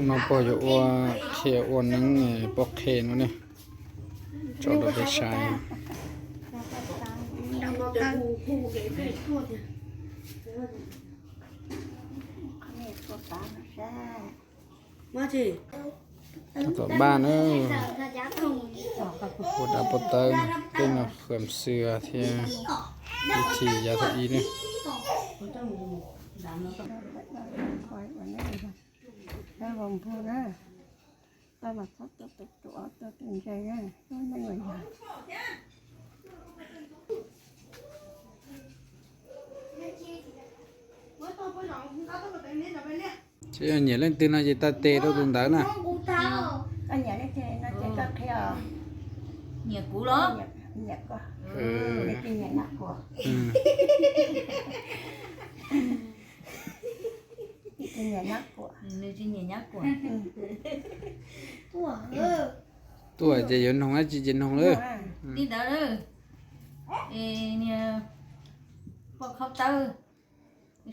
No pog yuav ua qhia ua neeb poj qhe no ne, tso rau peb saib. Tom baj na, ua dab pov tawb, peb no qhuam xwm thiab ib txhis yav thaum ub ne. Ces yog nyiam leej twg no ces tau tes rau tus ntawd na. Nyiam kuv los? Nws tsis nyiam nyab kuam. Tuaj ces yuav noog dab tsi ces noog lawm. Li ntawd, es niag poj khaub tawb,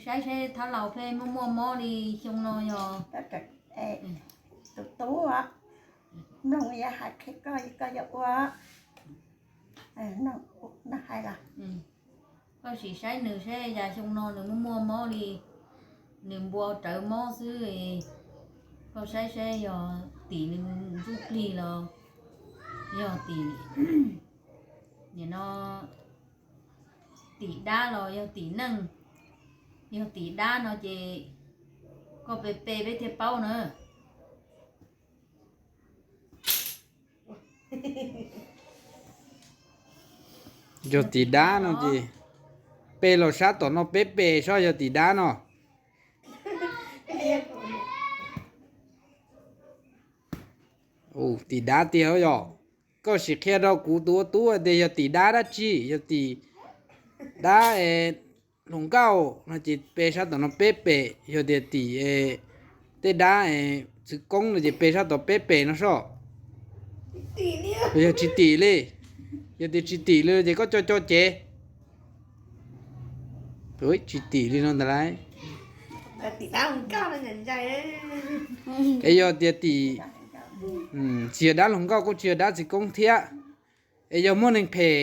saib saib thab laus pheej muaj muaj mob li xyoo no yog. Tus tub, mloog yog hais qhia koj, koj yuav ua. Koj sim saib nws saib yog xyoo no nws muaj muaj mob li, nws npua rawv mob xwb. Koj saib saib yog tim nws ntsuj plig los yog tim, nim no tim dab los yog tim neeg. Yog tim dab no ces koj pe pe peb thiaj paub na. Yog tim dab no ces pe los sab tom no peb pe sob yog tim dab no. Tim dab tiag yog. Koj sim qhia rau kuv tus ua tub tias yog tim dab dab tsi, yog tim dab hluas nkauj no ces pe sab tom no peb pem, yog tias tim tej dab txwv koob no ces pe sab tom peb pem no sob. Yog tsis tim li, yog tias tsis tim li ces koj co co cev. Tsis tim li no ntag lauj. Es yog tias tim, tsis yog dab hluas nkauj kuj tsis yog dab txwv koob thiab. Es yog muaj neeg phem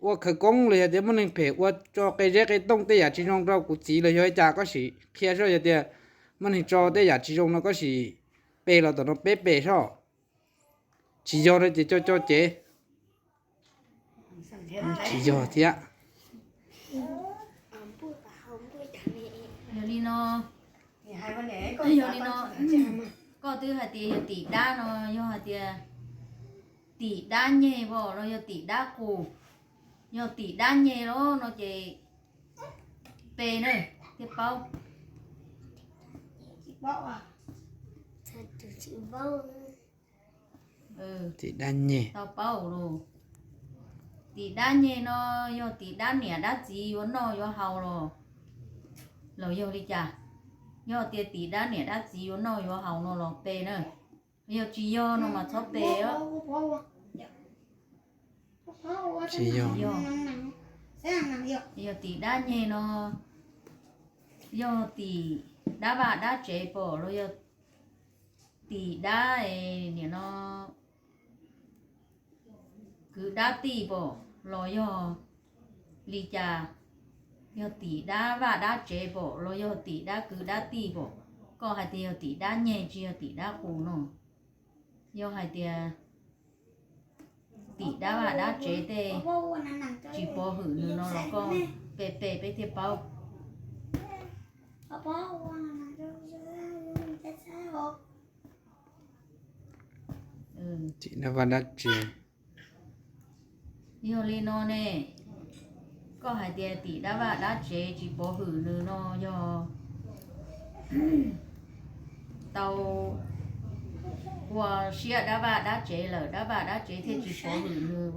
ua khawv koob los yog tias muaj neeg phem ua tso qe zeb qe tooj tej yam tsis zoo rau kuv txiv los yog li cas koj sim qhia sob, yog tias muaj neeg tso tej yam tsis zoo no koj sim pe los tom no peb pem sob. Tsis yog no ces co co cev. Tsis yog thiab. Yog li no, yog li no, koj twb hais tias yog tim dab no, yog hais tias tim dab nyeg los yog tim dab qus. Yog tim dab nyeg los no ces pe na, thiaj paub. Tim dab nyeg. Tau paub los. Tim dab nyeg no yog tim dab niam dab txiv yuav noj yuav haus los, los yog li cas? Yog tias tim dab niam dab txiv yuav noj yuav haus no los pe na. Yog tsis yog no mas txhob pe os. Tsis yog. Yog tim dab nyeg no, yog tim dab vaj dab tsev pom los yog tim dab, nim no, kwv dab tij pom los yog li cas? Yog tim dab vaj dab tsev pom los yog tim dab kwv dab tij pom? Koj hais tias yog tim dab nyeg tsis yog tim dab qus no. Yog hais tias tim dab vaj dab tsev tej tsis pov hwm nws no los koj pe pe peb thiaj paub. Tim dab vaj dab tsev. Yog li no ne, koj hais tias tim dab vaj dab tsev tsis pov hwm nws no yog tau ua siab dab vaj dab tsev lawm, dab vaj dab tsev thiaj tsis pov hwm nws,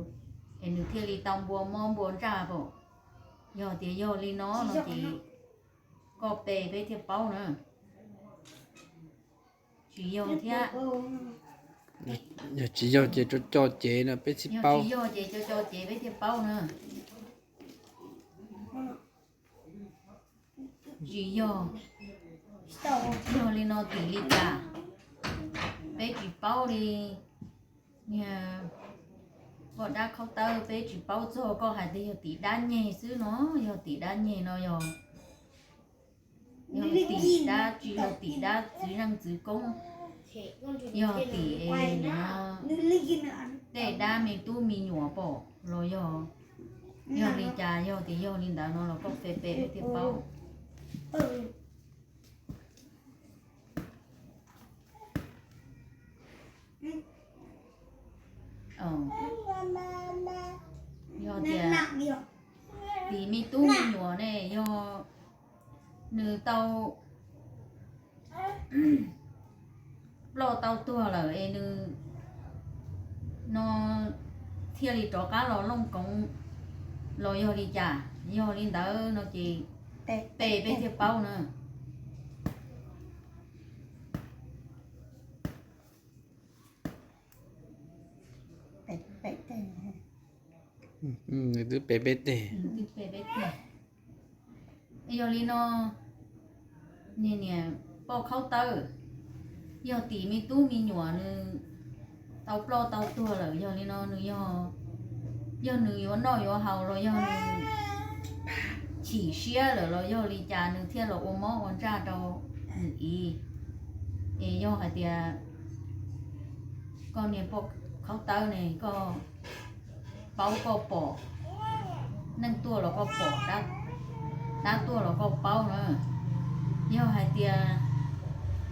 es nws thiaj li tau npua mob npua ntsaj pom. Yog tias yog li no no ces koj pe peb thiaj paub na. Tsis yog thiab. Yog tsis yog ces co co cev no peb thiaj paub. Yog ces co co cev peb thiaj paub na. Tsis yog. Yog li no tim li cas? peb tsis paub li. Niag poj dab khaub tawb, peb tsis paub txog koj hais tias yog tim dab nyeg xwb no, yog tim dab nyeg no yog, yog tim dab tsis yog tim dab txwv zeej txwv koob, yog tim no tej dab me tub me nyuam pom los yog, yog li cas, yog tias yog li ntawd no los koj pe pe peb thiaj paub. Yog tias tim me tub me nyuam ne, yog nws tau ploj tau tuag lawm es nws no thiaj li rov qab los looj koov los yog li cas, yog li ntawd no ces pe peb thiaj paub na. Nws twb pe peb teg. Yog li no, niag niam poj khaub tawb, yog tim me tub me nyuam nws tau ploj tau tuag lawm, yog li no nws yog, yog nws yuav noj yuav haus los yog nws chim siab lawm los yog li cas nws thiaj los ua mob ua ntsaj rau nws txiv. Es yog hais tias koj niag poj khaub tawb ne, koj paub koj pom, neeg tuaj los koj pom, dab tuaj los koj paub na. Yog hais tias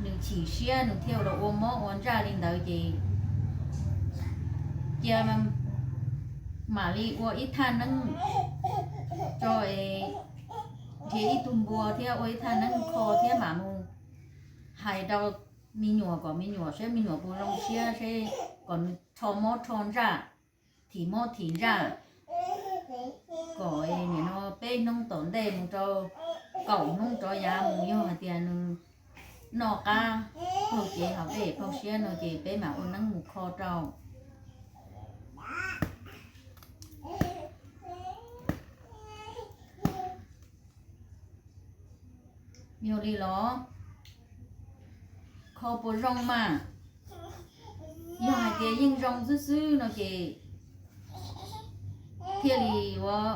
nws chim siab nws thiaj los ua mob ua ntsaj li ntawd ces cia mam li ua ib thaj neeb tso es nrhiav ib tug npua thiab ua ib thaj neeb kho thiab mam mus hais rau me nyuam kom me nyuam saib me nyuam puas zoo siab seb kom nws rho mob rho ntsaj, thim mob thim ntsaj, kom nim no peb hnub tom ntej mus rau kaum hnub rov yav mus yog hais tias nws noj qab paug cev haus dej paug siab no ces peb mam ua neeb mus kho rau. Yog li los kho puas zoo mas? Yog hais tias yeej zoo xwb xwb no ces thiaj li yuav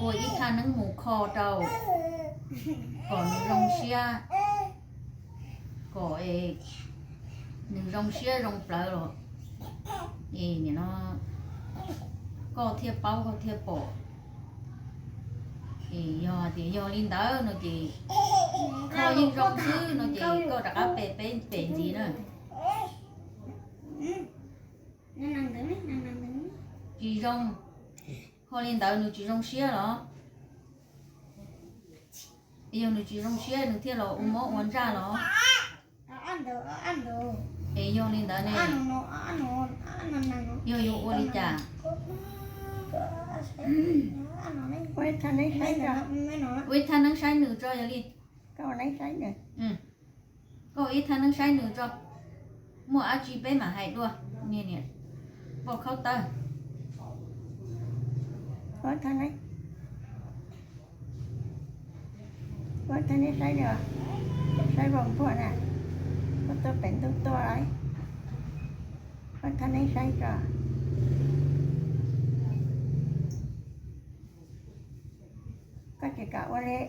ua ib thaj neeb mus kho rau kom nws zoo siab, kom nws zoo siab zoo plawv los es nim no koj thiaj paub koj thiaj pom. Es yog tias yog li ntawd no ces kho yeej zoo xwb no ces koj rov qab pe peb pem ntxiv na. Tsis zoo, kho li ntawd nws tsis zoo siab los? Yog nws tsis zoo siab nws thiaj los ua mob ua ntsaj los? Es yog li ntawd ne, yog yuav ua li cas? Ua ib thaj neeb saib nws tso yog li. Koj ua ib thaj neeb saib nws tso, muaj dab tsi peb mam hais dua. Niag niam poj khaub tawb, ua thaj neeb, ua thaj neeb saib os, saib vaus npuag na, koj tuaj pem ntuj tuaj lawm, ua thaj neeb saib tso. Koj tsis kam ua li.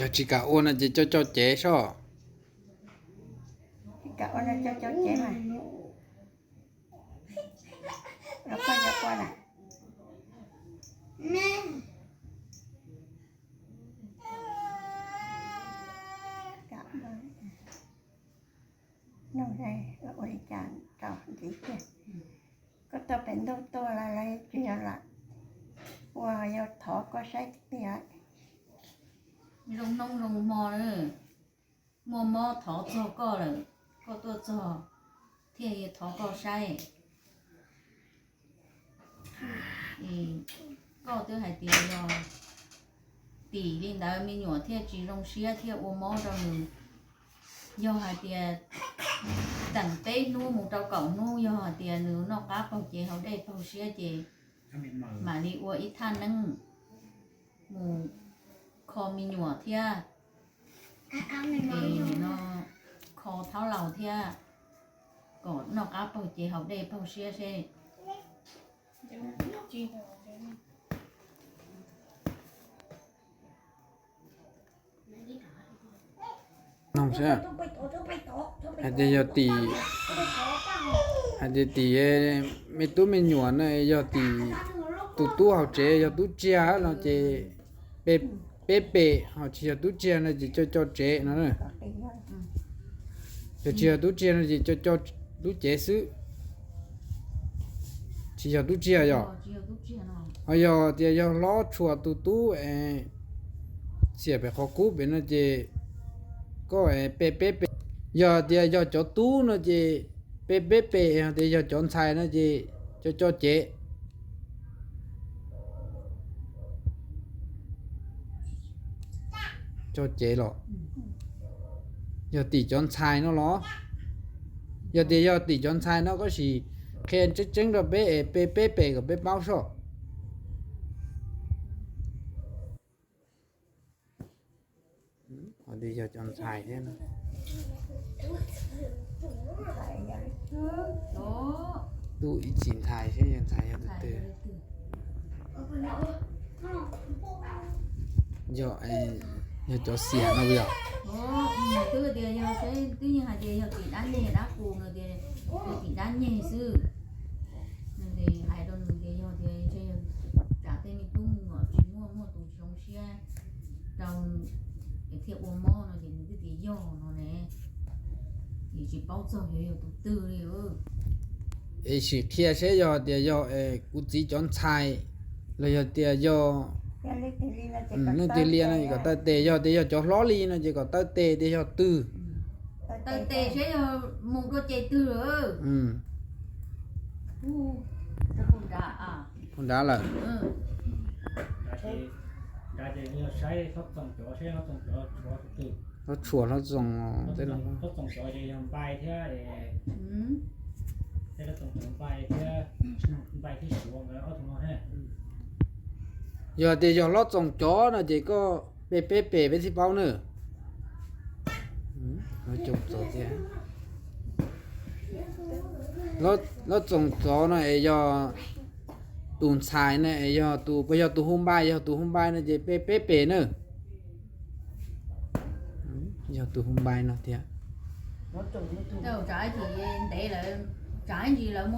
Yog tsis kam ua no ces coj coj cev soj. Tsis kam ua no coj coj cev mas. Los koj yuav ua na. Nug ua li cas tso ntxiv tiag. Koj tuaj pem ntuj tuaj lawm tsis yog lam ua, yog thov koj saib tiag. Zoo hnub zoo hmo na, muaj mob thov txog koj lawm, koj tuaj txog thiaj yuav thov koj saib. Koj twb hais tias yog tim li ntawd me nyuam thiaj tsis zoo siab thiaj ua mob rau nws. Yog hais tias teem peb hnub mus rau kaum hnub, yog hais tias nws noj qab paug cev haus dej paug siab ces mam li ua ib thaj neeb mus kho me nyuam thiab. Es nim no thiab kom noj qab paug cev haus dej paug siab seb. Noog seb, hais tias yog tim, hais tias tim me tub me nyuam no yog tim tus tub hauv tsev yog tub tsiag no ces peb pem, ho tsis yog tub tsiag no ces co co tsev no. Yog tsis yog tub tsiag no ces co co lub cev xwb. Tsis yog tub tsiag yog, ho yog tias yog hlob tshuam tus tub es xiam pem qhov kub pem no ces koj es pem peb pem. Yog tias yog cov tub no ces pem peb pem, yog tias yog cov ntxhais no ces co co cev. Co cev los? Yog tim cov ntxhais no los? Yog tias yog tim cov ntxhais no koj sim qhia tseeb tseeb rau peb es peb peb pem kom peb paub soj. Ho tias yog cov ntxhais thiab no. Tub ib txhis ntxhais thiab yog ntxhais yog tus twg? Yog, yog cov xiam no yog? Twb tias yog, twb yeej hais tias yog tim dab nyeg dab qus no tias yog tim dab nyeg xwb. Nws hais rau nws tias yog tias tsam tej me tub me nyuam tsis muaj, muaj tus tsis zoo siab rau es thiaj ua mob no ces nws twb tias yog no ne. Es tsis paub txog yuav yog tus twg li. Es sim qhia seb yog tias yog es kuv txiv cov ntxhais los yog tias yog leej twg li no kom taw tes, yog tias yog cov hlob li no ces kom taw tes tias yog twg. Taw tes seb yog mus dua ces twg lawm. Phau nrad lawm. Hlob tshuam hlob txoos. Yog tias yog hlob txoos cov no ces koj peb peb pem peb thiaj paub na. Hlob txoos cov no es yog tus ntxhais na es yog tus, puas yog tus hu npai, yog tus hu npai no ces peb peb pem na. Yog tus hu npai no tiag. Tsam ib ntsis lawv, tsam ib ntsis lawv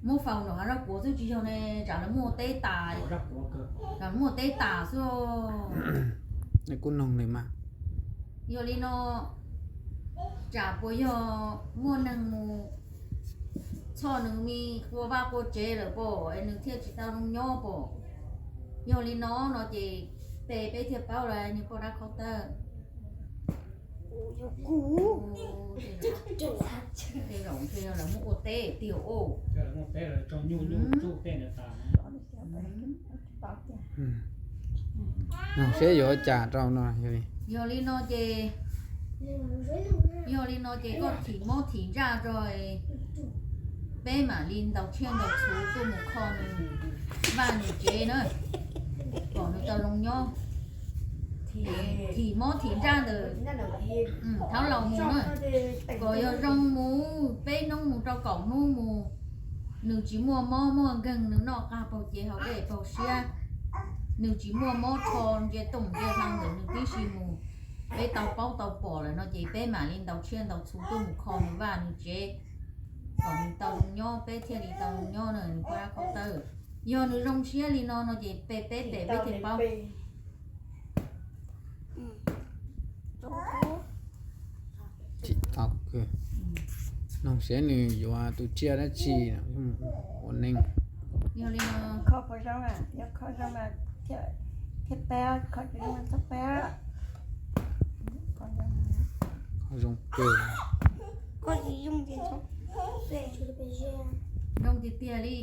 muab faus nram hav zaj kuav xwb tsis yog ne, tsam lawv muaj teb tas, tsam muaj teb tas xwb. Kuv noog nws mas. Yog li no, tsam puas yog muaj neeg mus txhoj nws me qua vaj qua tsev lawm pom es nws thiaj tsis tau zoo nyob pom. Yog li no no ces peb, peb thiaj paub lawm niag poj dab khaub tawb. Tej zaum ntshe yog lawv muab ua teb tiag os. Noog seb yuav ua cas rau no. Yog li no ces, yog li no ces koj thim mob thim ntsaj rau, peb mam li ntaus tshiab ntaus txhuv tuaj mus kho nws vaj nws tsev na, kom nws tau zoo nyob. Thim mob thim ntsaj ntawd thaum laus mus na, kom yog zoo mus peb hnub mus rau kaum hnub mus, nws tsis muaj mob muaj nkeeg, nws noj qab paug cev haus dej paug siab, nws tsis muaj mob tsho ntsia tooj ntsia hlau ntawm nws tib si mus, peb tau paub tau pom lawm no ces peb mam li ntaus tshiab ntaus txhuv tuaj mus kho nws vaj nws tsev, kom nws tau zoo nyob peb thiaj li tau zoo nyob na nws poj dab khaub tawb. Yog nws zoo siab li no no ces peb, peb pem peb thiaj paub. Tsis tau kawg. Noog seb nws yuav tus tsiaj dab tsi ua neej. Kho zoo, kho zoo mas thiaj pab, kho tsis zoo mas txhob pab. Kho zoo kawg. Zoo tiag tiag li.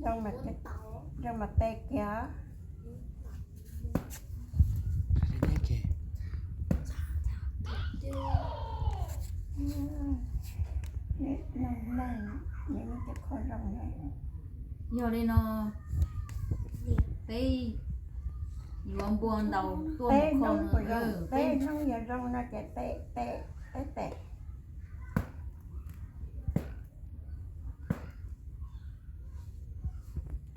Zoo mas pe kiag. Yog li no, peb Yuav npua ntaus tuaj mus kho. Peb hnub yog zoo no ces peb pem.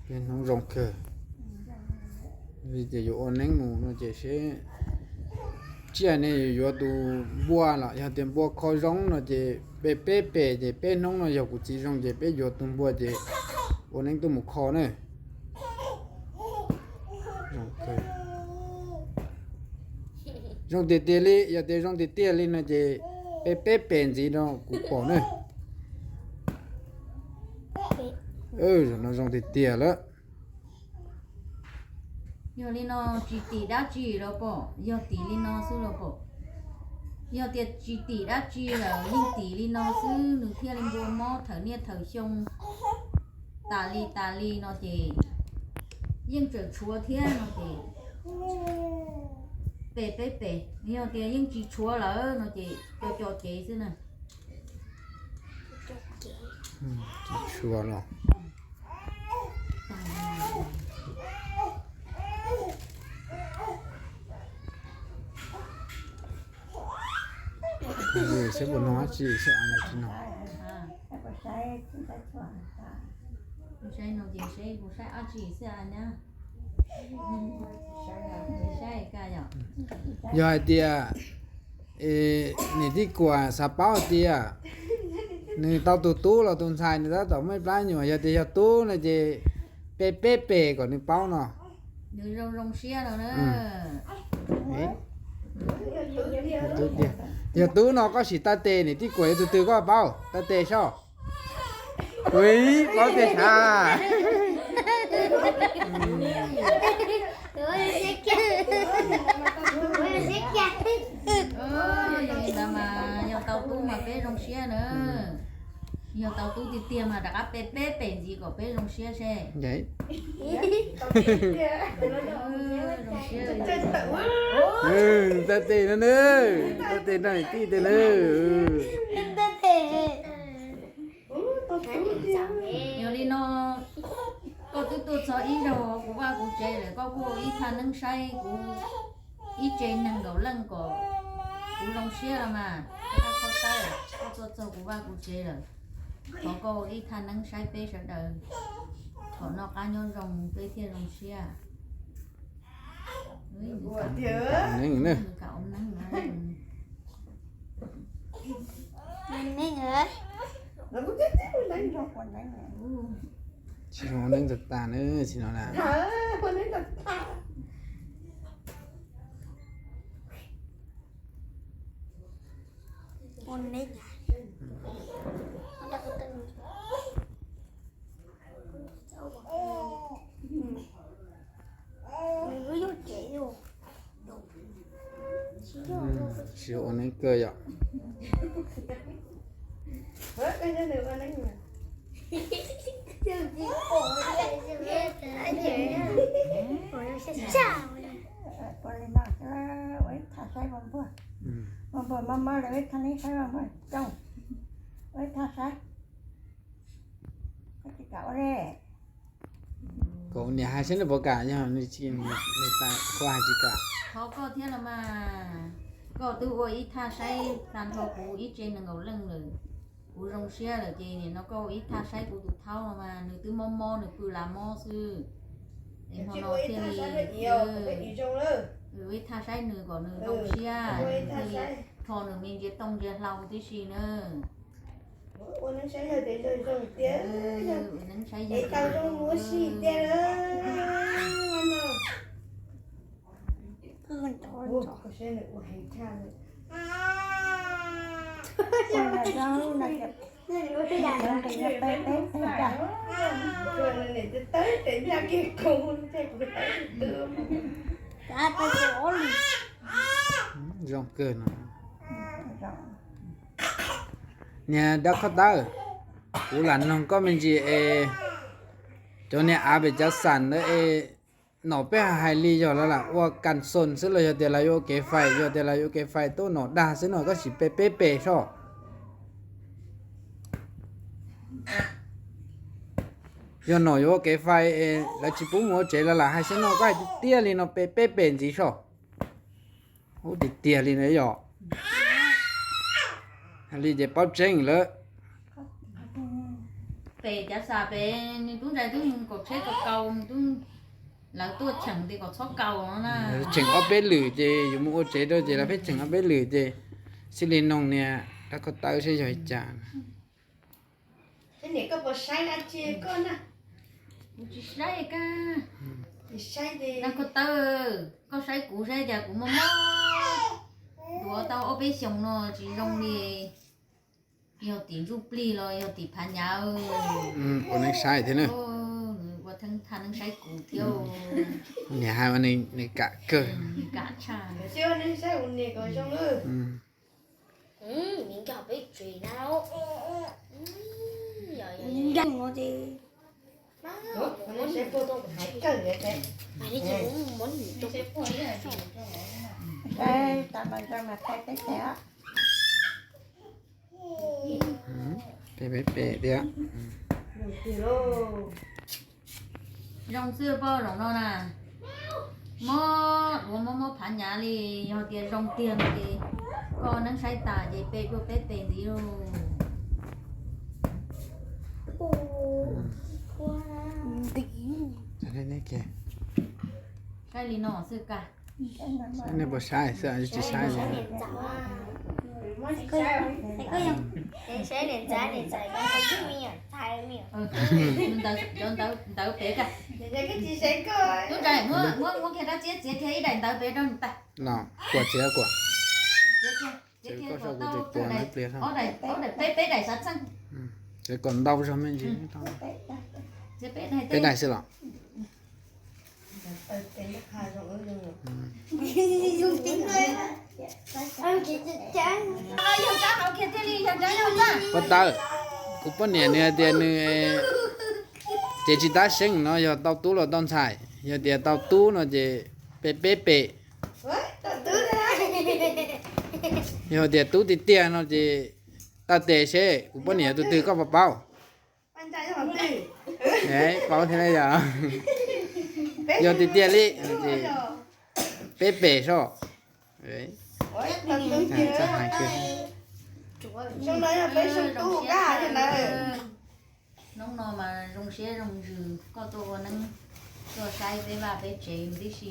Peb hnub zoo kawg. Ces yuav ua neeb mus no ces seb tsiaj ne yuav yuav tus npua los yog tias npua kho zoo no ces peb pem, ces peb hnub no yog kuv txiv zoo ces peb yuav tus npua ces ua neeb tuaj mus kho na. Zoo tiag tiag li, yog tias zoo tiag tiag li no ces peb peb pem ntxiv rau kuv pom na. Zaum no zoo tiag tiag lawm. Yog li no tsis tim dab tsi los pom, yog tim li no xwb los pom. Yog tias tsis tim dab tsi lawm, yeej tim li no xwb nws thiaj li npua mob thawm niaj thawm xyoo tas li tas li no ces yeej tseem tshuav thiab no ces pem peb pem. Yog tias yeej tsis tshuav lawm no ces co co cev xwb na. Tsis tshuav los. Saib puas nug dab tsi xwb, tsis nug. Saib no ces seb puas saib dab tsi xwb na. Saib ka yom. Yog hais tias niam tij Kuam xav paub hais tias nws tau tus tub los tus ntxhais, nws tab tom muaj ib plab nyuam, yog tias yog tub no ces peb peb pem kom nws paub no. Nws zoo zoo siab no na. Yog tub no koj sim taw tes, niam tij Kuam yuav tus twg koj paub, taw tes soj. Ui, paub tiag sas. Yog li ntawd mas yog tau tub mas peb zoo siab na. Yog tau tub tiag tiag mas rov qab peb peb pem ntxiv kom peb zoo siab seb. Zoo siab. Taw tes no na, taw tes nrog niam tij tes na. Yog li no, koj twb tuaj txog ib zaug kuv vaj kuv tsev lawm, koj kuj ua ib thaj neeb saib kuv ib tse neeg nkaum leej kom kuv zoo siab los mas. Koj tab koj tawb, koj tuaj txog kuv vaj kuv tsev lawm, thov koj ua ib thaj neeb saib peb sawv daws, thaum noj qab nyob zoo peb thiaj zoo siab. Neeb na. Tsis zoo neeb tas tas na, tsis no na. Tsis ua neeb kawg yom. Ua ib thaj saib, ua npua, ua npua maj maj lawm, ua ib thaj neeb saib, ua npua coob, ua ib thaj saib. Koj tsis kam ua li. Kom niam hais saib nws puas kam, yog nws tsis, nws hais tsis kam. Thov koj thiab los mas, koj twb ua ib thaj saib tag nrho kuv ib tse nees nkaum leej lawm, kuv zoo siab lawm ces nim no koj ua ib thaj saib kuv tus thaub no mas nws twb mob mob nws pw lav mob xwb. Es hmo no thiaj li, ua ib thaj saib nws kom nws zoo siab, nws thiaj li rho nws me ntsia tooj ntsia hlau tib si na. Ua neeb saib yog tias zoo zoo tiag, es tau zoo ua si tiag lawm no. Zoo kawg no. Niag dab qhov tawb, kuv lam noog koj me ntsis es cov niag av pem cov xam ntawd es nom peb hais li yog lawv lam ua kas xoos xwb los yog tias lawv yuav ua kev fais, yog tias lawv yuav ua kev fais tuaj nom dag xwb no, koj sim pe peb pem soj. Yog nom yuav ua kev fais es lawv tsis pub mus ua tsev los lam hais xwb no, koj hais tiag tiag li no pe peb pem ntxiv soj. Ub, tiag tiag li no yom. Hais li ces paub tseeb lawm. Pem cav xam pem nws tub ntxhais twb mus kaum tsheb kaus kaus, nws tub, lawv tuaj cheem tias kom txhob kaus no na. Cheem ob peb lwm ces yuav mus ua tsev rau ces lawv pheej cheem ob peb lwm ces xij li noog niag dab koj tawb seb yog li cas. Niam, koj puas saib dab tsi koj na? Kuv tsis saib koj. Tsis saib dab koj tawb, koj saib kuv saib cas kuv mob mob, duav tau ob peb xyoos no tsis zoo li. Yog tim ntsuj plig los yog tim phav nyav. Ua neeb saib thiab na. Ua theeb thaj neeb saib kuv thiab. Niam hais ua nws kam kawg. Kam tshaj. Xyov neeb saib ua niam kom zoo. Nkeeg no ces tas mas zoo mas thaij peb tsev os. Peb peb pem tiag. Zoo xwb poj, zoo no na. Mob, duav mob mob phav nyav li. Yog tias zoo tiag no ces koj neeb saib tas ces pe dua peb pem ntxiv lauj. Saib li no xwb ka. Nej puas saib xwb tsis saib li. Saib niam ntxawm, niam ntxawm, cov ntawv pem ka. Tub ntxhais, muab, muab kiag rab txiab txiav kiag ib daim ntawv pem rau nws tag. Los kuam txiav kuam. Txiav kiag kom tau ob daim, peb daim xav txheej. Txiav kom ntau zog me ntsis. Peb daim xwb los. Pov tawm, kuv poj niam nws hais tias nws ces tsis tab seeb no yog tau tub los tau ntxhais, yog tias tau tub no ces pe peb pem. Yog tias tub tiag tiag no ces tau tes seb kuv poj niam tus twg koj puas paub. Paub thiab yog. Yog tiag tiag li ces peb pem soj. Hnub no mas zoo siab zoo ntsws koj tuaj ua neeb, tuaj saib peb vaj peb tsev tib si.